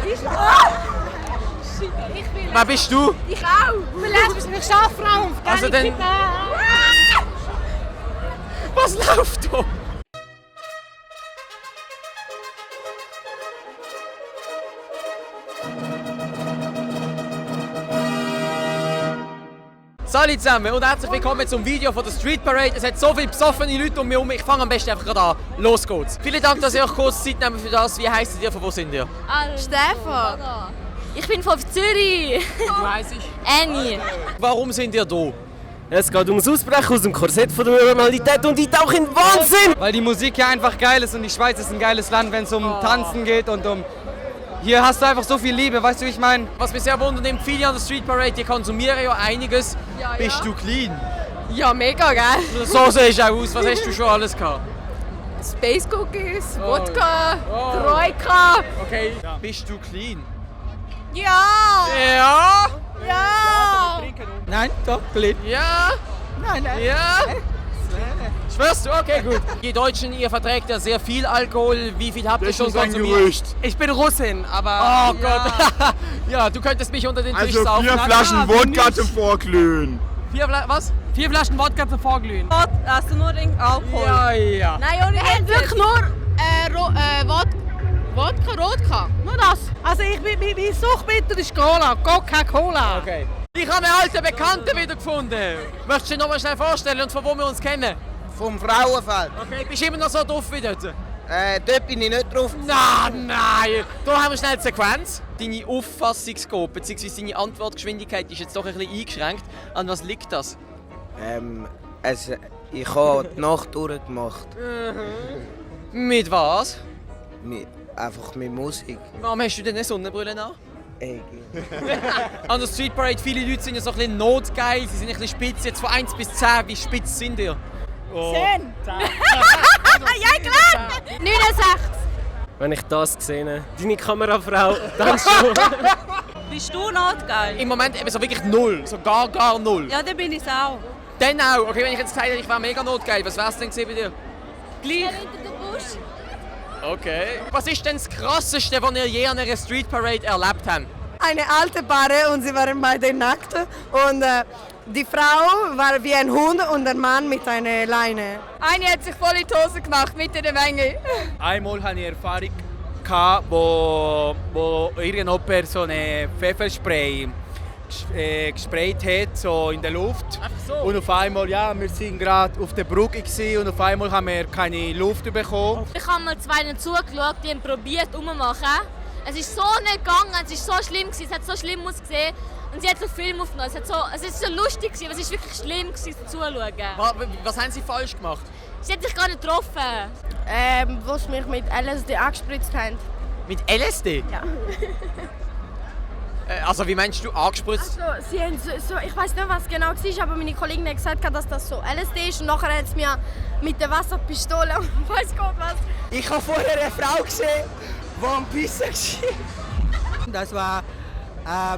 ist das? Wer bist du? Ich auch. Vielleicht bist du mich Schaffraum. Also dann... Was läuft da? Salut zusammen und herzlich willkommen zum Video von der Street Parade. Es hat so viele besoffene Leute um mich herum. Ich fange am besten einfach gerade an. Los geht's. Vielen Dank, dass ihr euch kurz Zeit nehmt für das. Wie heisst ihr? Von wo sind ihr? Stefan. Ich bin von Zürich. Wie heisst ich? Annie. Warum sind ihr da? Es geht ums Ausbrechen aus dem Korsett von der Normalität und ich tauche in Wahnsinn! Weil die Musik hier einfach geil ist und die Schweiz ist ein geiles Land, wenn es um Tanzen geht und um... Hier hast du einfach so viel Liebe, weißt du, wie ich meine? Was mich sehr wundert, viele an der Street Parade, die konsumieren ja einiges. Ja. Bist du clean? Ja, mega geil. So siehst du auch aus. Was hast du schon alles gehabt? Space Cookies, Wodka, Troika. Okay. Bist du clean? Ja! Ja? Ja! Nein, doch, clean. Ja? Nein, nein. Ja? Schwörst du? Okay, gut. Die Deutschen, ihr verträgt ja sehr viel Alkohol. Wie viel habt ihr schon konsumiert? Ich bin Russin, aber... Oh Gott. Ja, du könntest mich unter den Tisch Also saufen. 4 Flaschen Wodka zum Vorglühen. 4 was? 4 Flaschen Wodka zum Vorglühen. Hast du nur den Alkohol? Ja. Nein, ohne wirklich nur Wodka, Rodka. Nur das. Also mein Suchtmittel ist Cola, Coca-Cola. Okay. Ich habe einen alten Bekannten wiedergefunden. Möchtest du dich noch mal schnell vorstellen und von wo wir uns kennen? Vom Frauenfeld. Okay, bist du immer noch so doof wie dort? Dort bin ich nicht drauf. Nein. Da haben wir schnell die Sequenz. Deine Auffassungsgabe bzw. deine Antwortgeschwindigkeit ist jetzt doch ein bisschen eingeschränkt. An was liegt das? Ich habe die Nacht durchgemacht. Mit was? Einfach mit Musik. Warum hast du denn eine Sonnenbrille an? Ey, An der Street Parade, viele Leute sind ja so ein bisschen notgeil, sie sind ein bisschen spitz. Jetzt von 1 bis 10, wie spitz sind ihr? 10. Ja, klar! 69. wenn ich das sehe, deine Kamerafrau, dann schon. Bist du notgeil? Im Moment eben so wirklich 0, so gar 0. Ja, dann bin ich auch. Dann auch. Okay, wenn ich jetzt gesagt hätte, ich wäre mega notgeil, was wär's denn gewesen bei dir? Gleich. Hinter dem Busch. Okay. Was ist denn das Krasseste, was ihr je an einer Street Parade erlebt habt? Eine alte Paare und sie waren beide nackt und die Frau war wie ein Hund und der Mann mit einer Leine. Eine hat sich voll in die Hose gemacht, mitten in der Menge. Einmal hatte ich Erfahrung, wo irgendjemand so ein Pfefferspray gesprayt hat, so in der Luft. Ach so. Und auf einmal, ja, wir waren gerade auf der Brücke und auf einmal haben wir keine Luft bekommen. Ich habe mal 2 zugeschaut, die haben probiert umzumachen. Es ist so nicht gegangen, es ist so schlimm gewesen, es hat so schlimm ausgesehen. Und sie hat so Film aufgenommen, es ist so lustig gewesen, aber es ist wirklich schlimm gewesen, zuzuschauen. Was haben sie falsch gemacht? Sie hat sich gar nicht getroffen. Wo sie mich mit LSD angespritzt haben. Mit LSD? Ja. Also wie meinst du angespritzt? Also, sie haben ich weiß nicht, was genau war, aber meine Kollegin hat gesagt, dass das so LSD ist. Und nachher hat sie mir mit der Wasserpistole und weiß Gott was. Ich habe vorher eine Frau gesehen, die am Pissen war. Das war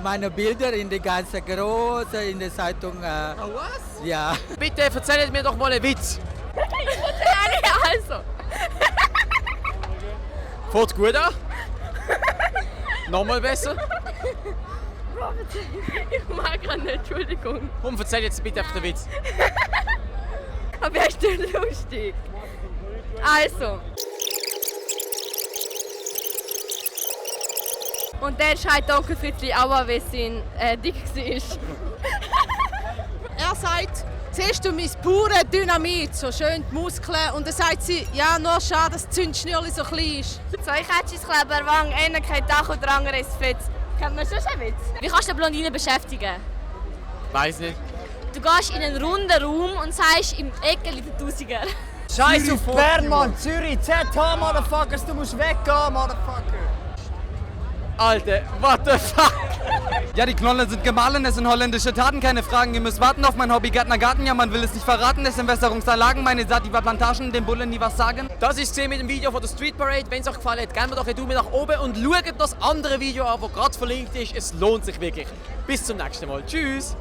meine Bilder in der ganzen Große, in der Zeitung. Oh was? Ja. Bitte erzählt mir doch mal einen Witz. Also. Fährt gut an? Nochmal besser? Ich mag gerade nicht, Entschuldigung. Komm, erzähl jetzt bitte einfach den Witz. Aber er ist nicht lustig. Also. Und dann schreit Onkel Fritzli auch, weil sein dick war. Er sagt, siehst du mein pure Dynamit, so schön die Muskeln. Und dann sagt sie, ja, nur schade, dass das Zündschnürli so klein ist. 2 Kätzchenkleber, Wang, einer kein Dach und der andere ist Fritz. Kennt man schon einen Witz? Wie kannst du eine Blondine beschäftigen? Weiß nicht. Du gehst in einen runden Raum und sagst im Eckeli den Tausiger. Scheiß auf Bern, Mann! Zürich, ZH, Motherfuckers, du musst weggehen, Motherfucker! Alter, what the fuck? Ja, die Knollen sind gemahlen, es sind holländische Taten, keine Fragen. Ihr müsst warten auf mein Hobby Gärtner Garten. Ja, man will es nicht verraten, es sind Wässerungsanlagen, meine Sativa-Plantagen, den Bullen nie was sagen. Das ist es mit dem Video von der Street Parade. Wenn es euch gefallen hat, gebt mir doch einen Daumen nach oben und schaut das andere Video an, das gerade verlinkt ist. Es lohnt sich wirklich. Bis zum nächsten Mal. Tschüss!